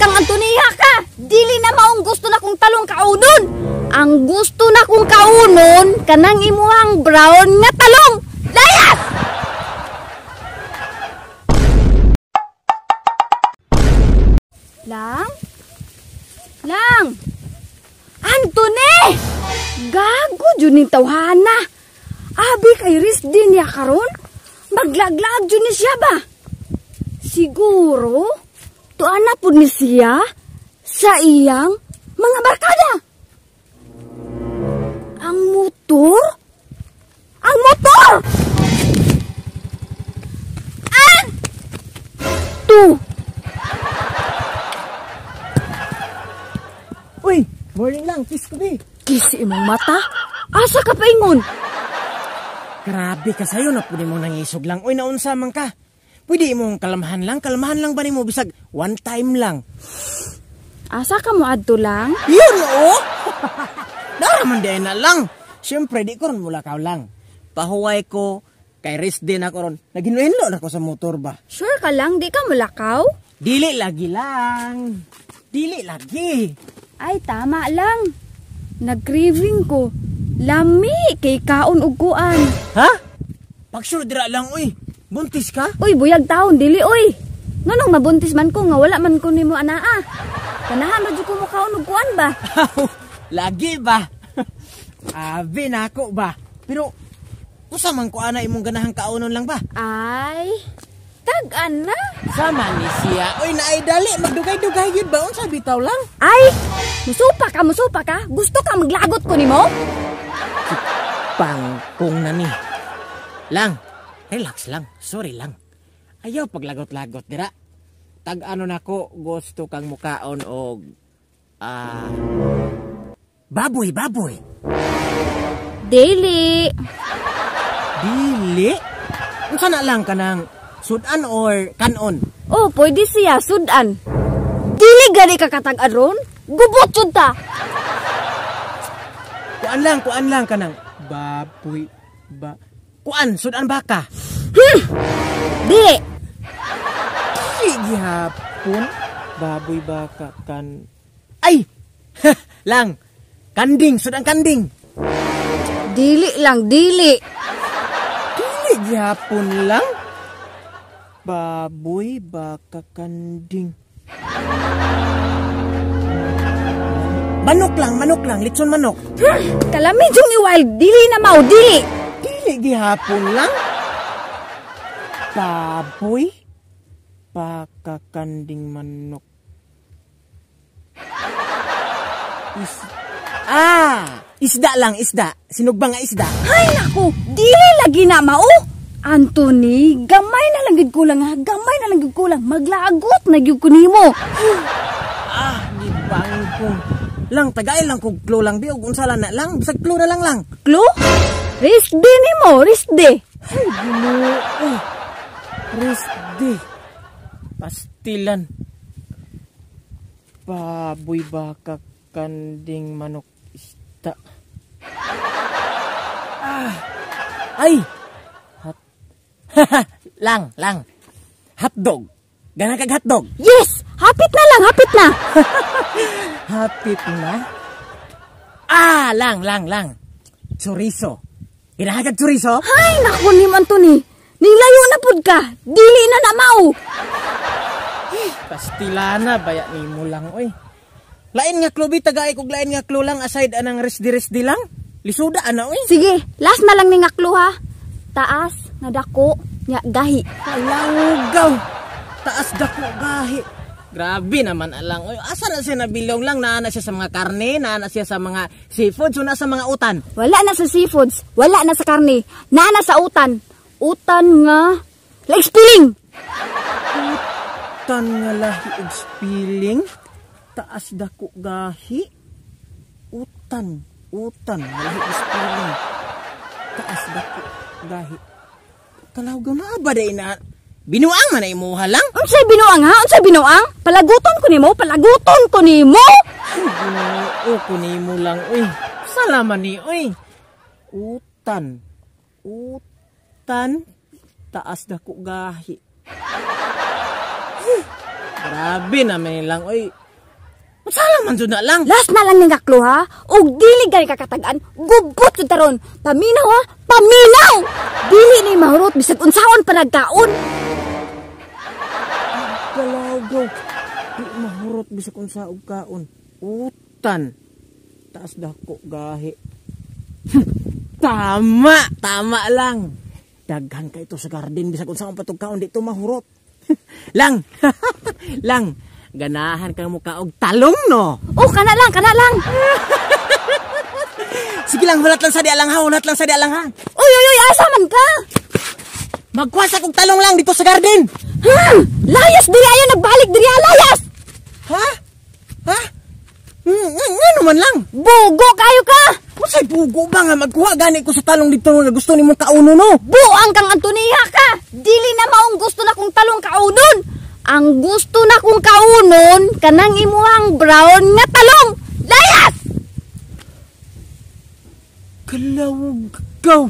kang Antoniha ka. Dili na maong gusto na kong talong kaunon. Ang gusto na kong kaunon kanang imuhang brown nga talong. Layas! Lang? Lang! Antony! Gago jud ning tawhana. Abi kay rest din niya karon? Maglaglag jud ni siya ba? Siguro tuan na pud ni siya sa iyang mga barkada. Ang motor? Ang motor! An! Tu! Uy, morning lang, kiss ko be. Kiss imong mata? Asa ka paingon? Grabe ka sayo na pwede mo nangisog lang. Uy, naunsa man ka. Pwede imong kalmahan lang ba nimo bisag one time lang. Asa ka mo adto lang? Yun oh. Naraman di na lang. Siyempre di ko ron mulakaw lang. Pahuway ko kay rest din ako ron. Naghinlo-hinlo na ko sa motor ba. Sure ka lang di ka mulakaw? Dili lagi lang. Dili lagi. Ay tama lang. Nag-craving ko. Lami kay kaon og kuan. Ha? Pag-sure dira lang uy. Buntis ka? Uy, buyag taon dili uy. Nganong mabuntis man ko nga wala man ko nimo anaa. Kanahan ra jud ko mo kaon og kuan ba? Lagi ba? Abi nako ba? Pero usa man ko ana imong ganahang kaonon lang ba? Ay, tag-an na. Sama ni siya. Uy, naay dali magdugay-dugay gyud ba unsa bitaw lang? Ay, musupa ka? Gusto ka maglagot ko nimo? Pangkong na ni. Lang, relax lang. Sorry lang. Ayaw paglagot-lagot dira. Tag-ano nako gusto kang mukaon og baboy, baboy. Dili. Dili? Unsa na lang kanang sudan or kanon? Oh, pwede siya sudan. Dili gani ka katag-an ron? Gubot jud ta. Kuan lang kanang baboy ba. Kuan sudan baka. Dili. Dili gihapon baboy baka kan. Ay. Lang. Kanding, sudan kanding. Dili lang, dili. Dili gihapon lang. Baboy baka kanding. Manok lang, litson manok. Kalami jung ni wild, dili na mao, dili. Dili gihapon lang. Baboy baka kanding manok. Isda lang, isda. Sinugba nga isda. Ay naku, dili lagi na mao. Anthony, gamay na lang gid kulang ha. Gamay na lang gid kulang. Maglagot na gyud ko nimo. Gibangkong. Lang tagay lang kog clue lang bi og unsa lang na lang, bisag clue na lang lang. Clue? Rest day nimo, rest day. Ay, Ginoo. Rest day. Pastilan. Baboy baka kanding manok isda. Ay. Hot. Lang. Hotdog. Gana kag hotdog. Yes, hapit na lang, hapit na. Hapit na? Lang. Chorizo. Ganahan kag chorizo? Ay, naku ni Anthony. Ning layo na pud ka. Dili na na mao. Pastilana baya nimo lang oy. Lain nga clue bi tagay kog lain nga clue lang aside anang resdi lang. Lisuda ana oy. Sige, last na lang ni nga clue ha. Taas nga dako nya gahi. Kalanggaw. Taas dako gahi. Grabe naman alang. Oy, asa na siya nabilong lang? Naa na siya sa mga karne, naa na siya sa mga seafoods, o naa sa mga utan. Wala na sa seafoods, wala na sa karne, naa na sa utan. Utan nga like spilling. Utan nga lahi og spilling. Taas dako gahi. Utan nga lahi og spilling. Taas dako gahi. Kalaw ba day na binuang man na imuha lang? Unsay binuang ha? Unsay binuang? Palaguton ko nimo, palaguton ko nimo. Ginoo ko nimo lang oy. Salaman ni oy. Utan. Taas dako gahi. Grabe naman lang, oy. Masala man jud na lang. Last na lang ning gaklo ha. Og dili gani kakatagan, gubot jud taron. Paminaw ha, paminaw. Dili ni mahurot bisag unsaon pa nagkaon. Kalawgaw. Di mahurot bisag unsa og kaon. Utan. Taas dako gahi. Tama, tama lang. Daghan kay ito sa garden bisag unsaon pa tog kaon di to mahurot. Lang. Lang. Ganahan kang muka og talong no. Oh, kana lang, kana lang. Sige lang, hulat lang sa di alang ha, hulat lang sa di alang ha. Uy, uy, uy, asa man ka? Magkuha kog talong lang dito sa garden. Hmm, layas diri ayo nagbalik diri ha, layas. Ha? Ha? Ngano man lang? Bugo kayo ka. Unsay bugo ba nga magkuha gani ko sa talong dito nga gusto nimo kauno no? Buang kang Antonia ka. Dili na maong gusto na kong talong kaunon. Ang gusto na kong kaunon kanang imuhang brown nga talong. Layas! Kalawag gaw.